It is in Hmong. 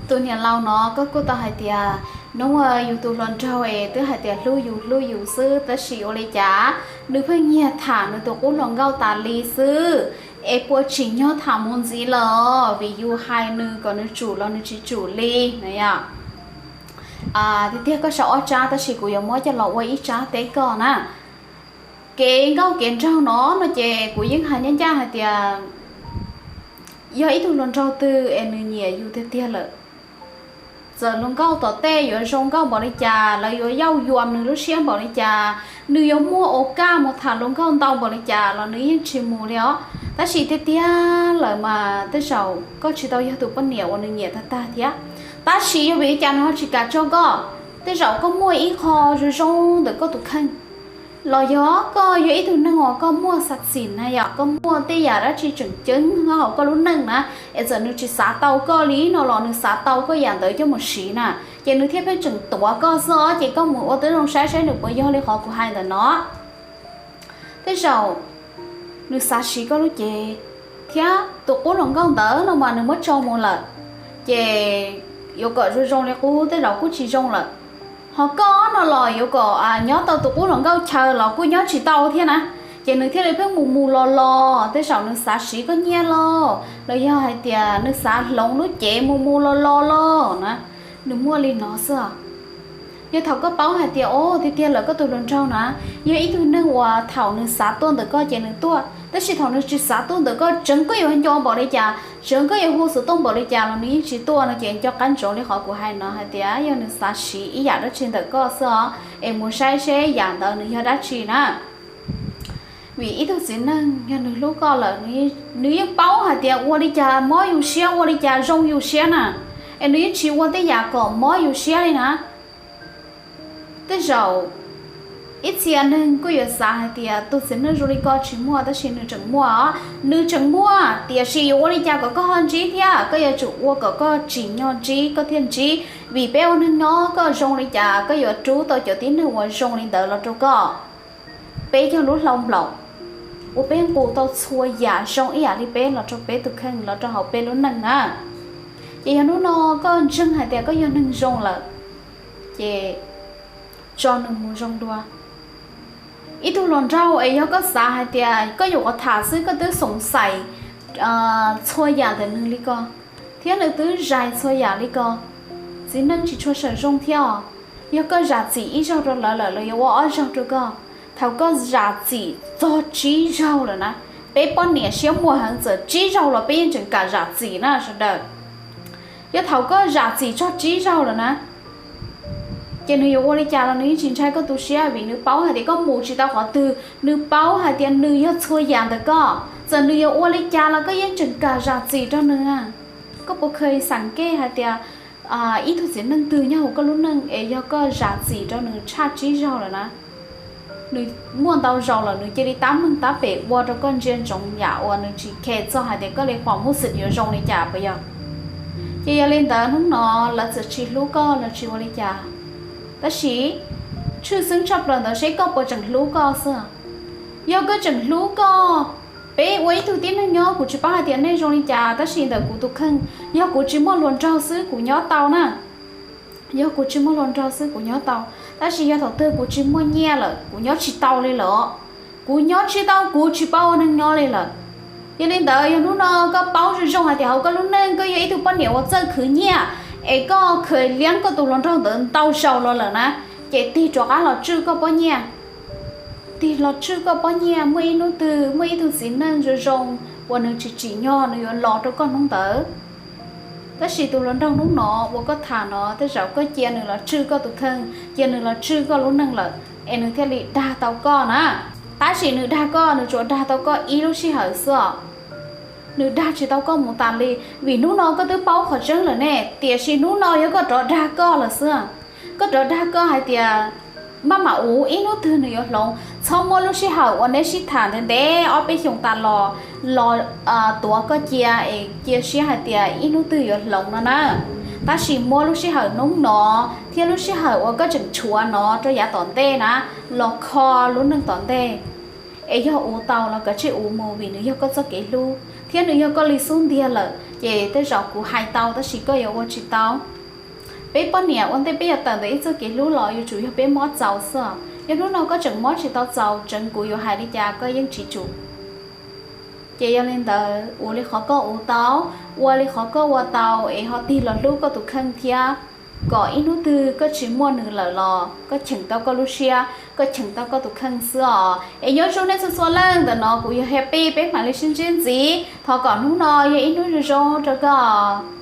Tus niam laus no koj kuj tau hais tias, hnub yus tus hluas nraug es twb hais tias hlub yus hlub yus xwb, tab sis ua li cas nws pheej nyiag tham nws tus qub hluas nkauj tas li xwb, es puas tsim nyog tham mus ntxiv lawm, vim yus hais nws kom nws tsum los nws tsis tsum li na yom. Tiag tiag koj sau ob tsab, tab sis kuv yuav muab coj los ua ib tsab teb koj na. Kev nkauj kev nraug no no ces kuv yeej hais ncaj ncaj hais tias yog ib tug hluas nraug twg es nws nyiam yus tiag tiag lawm, txawm hluas nkauj tom tej yuav zoo nkauj npaum li cas, lawv yuav yauj yuam nws lub siab npaum li cas, nws yuav muaj ua kaj mus tham hluas nkauj ntau npaum li cas los nws yeej tsis mus li os. Tab sis tiag tiag lawm mas tej zaum koj tsis tau yog tus poj niam uas nws nyiam tag tag thiab. Tab sis yog vim li cas nws ho tsis kam tso koj? Tej zaum koj muaj ib qho zoo zoo ntawm koj tus kheej, los yog koj yog ib tug neeg uas koj muaj xav txim na yom, koj muaj tej yam dab tsi tseem ceeb nyob hauv koj lub neej na, es txawm nws tsis xav tau koj li no los nws xav tau koj yam ntawd coj mus siv na, ces nws thiaj pheej tseem tuav koj xwb os. Ces koj mus ua tib zoo saib saib nws puas yog li qhov kuv hais ntawm no. Tej zaum nws xav siv koj lub cev, thiab tus qub hluas nkauj ntawd no mas nws muab tso mus lawm, ces yuav kom zoo zoo li qub tej zaum kuj tsis zoo lawm. Ho koj no los yuav kom nyob tau tus qub hluas nkauj chaw los kuj nyob tsis tau thiab na, ces nws thiaj li pheej mus mus los los. Tej zaum nws xav siv koj nyiaj los, los yog hais tias nws xav hloov lub cev mus mus los los los na, nws muaj li no xwb os. Yog thaum koj paub hais tias, o, tiag tiag lawm koj tus hluas nraug na yog ib tug neeg uas thaum nws xav tuaj ntawm koj ces nws tuaj, tab sis thaum nws tsis xav tuaj ntawm koj, tseev koj yuav nco npaum li cas, tseev koj yuav hu xov tooj npaum li cas los nws yeej tsis tuaj no, ces nco qab ntsoov li qhov kuv hais no hais tias yog nws xav siv ib yam dab tsi ntawm koj xwb os, es mus saib seb yam ntawd nws yog dab tsi na. Vim ib tug txiv neej yog nws hlub koj lawm, nws yeej paub hais tias ua li cas mob yus siab, ua li cas zoo yus siab na, es nws yeej tsis ua tej yam kom mob yus siab li na. Tej zaum ib txhia neeg kuj yuav xav hais tias tus txiv neej zoo li ko tsis muaj, tab sis nws tseem muaj os. Nws tseem muaj, tiam sis yuav ua li cas kom koj ho ntsib thiab? Koj yuav tsum ua kom koj tsim nyog ntsib koj thiaj ntsib, vim peb ua neeg nyob koj zoo li cas koj yuav rub tau cov tib neeg uas zoo li ntawd los rau koj. Peb yog lub hlau nplaum uas peb nqus tau txhua yam zoo ib yam li peb los rau peb tus kheej, los rau hauv peb lub neej na. Ces yog hnub no koj ntseeg hais tias koj yog neeg zoo lawm, ces tso nws mus zoo dua. Ib tug hluas nraug es yog koj xav hais tias koj yuav qhov tham xwb, koj twb xoom xais txhua yam ntawm nws li ko, thiab nws twb zais txhua yam li ko, txiv neej tsis tshua sawm zoo thiab os. Yog koj zam txim ib zaug rau lawv lawm, lawv yuav ua ob zaug rau koj. Thaum koj zam txim txog tsib zaug lawm na, peb poj niam siab muag heev, txawm tsib zaug los peb yeej tseem kam zam txim na sawv daws. Yog thaum koj zam txim txog tsib zaug lawm na, ces nws yuav ua li cas los nws yeej tsis ntshai koj tu siab, vim nws paub hais tias koj mus tsis tau qhov twg, nws paub hais tias nws yog txhua yam ntawm koj, txawm nws yuav ua li cas los koj yeej tseem kam zam txim rau nws. Koj puas kheev xam kej hais tias ib tug txiv neej twg nyob hauv koj lub neej es yog koj zam txim rau nws tshaj tsib zaug lawm na, nws muaj ntau zaus lawm nws cia li tab meeg tab pem ua rau koj ntsia ntsoov yam uas nws tsis kheev txog hais tias koj li qhov mus xwm yuav zoo li cas puas yog? Ces yog li ntawd hnub no lawv txawm tsis hlub koj los tsis ua li cas, tab sis tshwj xeeb tshaj plaws ntawd seb koj puas tseem hlub koj xwb. Yog koj tseem hlub koj, peb ua ib tug tib neeg nyob kuv tsis paub hais tias nej zoo li cas, tab sis ntawm kuv tus kheej, yog kuv tsis muaj hluas nraug xwb kuv nyob tau na. Yog kuv tsis muaj hluas nraug xwb kuv nyob tau, tab sis yog thaum twg kuv tsis muaj nyiaj lawm kuv nyob tsis tau li lawm. Kuv nyob tsis tau, kuv tsis paub ua neeg nyob li lawm. Yog li ntawd yog hnub no koj paub zoo zoo hais tias hauv koj lub neej koj yog ib tug poj niam uas txawj khwv nyiaj, es koj kheev liab koj tus hluas nraug ntawd ntau zaus los lawm na, ces tig rov qab los tswj koj pob nyiaj. Tig los tswj koj pob nyiaj, muaj ib hnub twg muaj ib tug txiv neej zoo zoo uas nws tsis tsim nyog nws yuav los rau koj hnub ntawd. Tab sis tus hluas nraug hnub no uas koj tham no tej zaum koj cia nws los tswj koj tus kheej, cia nws los tswj koj lub neej lawm, es nws thiaj li dag tau koj na. Tab sis nws dag koj, nws tsuas dag tau koj ib lub sij hawm xwb os. Nws dag tsis tau koj mus tas li, vim hnub no koj twb paub qhov tseeb lawm ne, tiam sis hnub no yog koj rov dag koj lawm xwb. Koj rov dag koj hais tias maj mam ua ib hnub twg nws yuav hloov, txhob muab lub sij hawm uas neb sib tham ntev ntev ob peb xyoos tas los, los tuav koj cia es cia siab hais tias ib hnub twg yuav hloov no na. Tab sis muab lub sij hawm hnub no thiab lub sij hawm uas koj tseem tshuav no rau yav tom ntej na, los kho lub neej tom ntej. Es yog ua tau los kav tsij ua mus, vim nws yog koj txoj kev hlub thiab nws yog koj li xub ntiag lawm. ces tej zaum kuv hais tau tab sis koj yuav ua tsis tau. Peb poj niam ua ntej peb yuav tawm ntawm ib txoj kev hlub los yuav tsum yog peb mob txaus xwb os. Yog hnub no koj tseem mob tsis tau txaus, tseev kuv yuav hais li cas koj yeej tsis tsum. Ces yog li ntawd, ua li qhov koj ua tau, ua li qhov koj ua tau es ho tig los hlub koj tus kheej thiab, kom ib hnub twg koj tsis muaj nws lawm los koj cheem tau koj lub siab, koj cheem tau koj tus kheej xwb os. Es nyob zoo nej txhua txhua leej, ntawm no kuv yog Happy, peb mam li sib ntsib ntxiv. Thov kom hnub no yog ib hnub zoo zoo rau koj.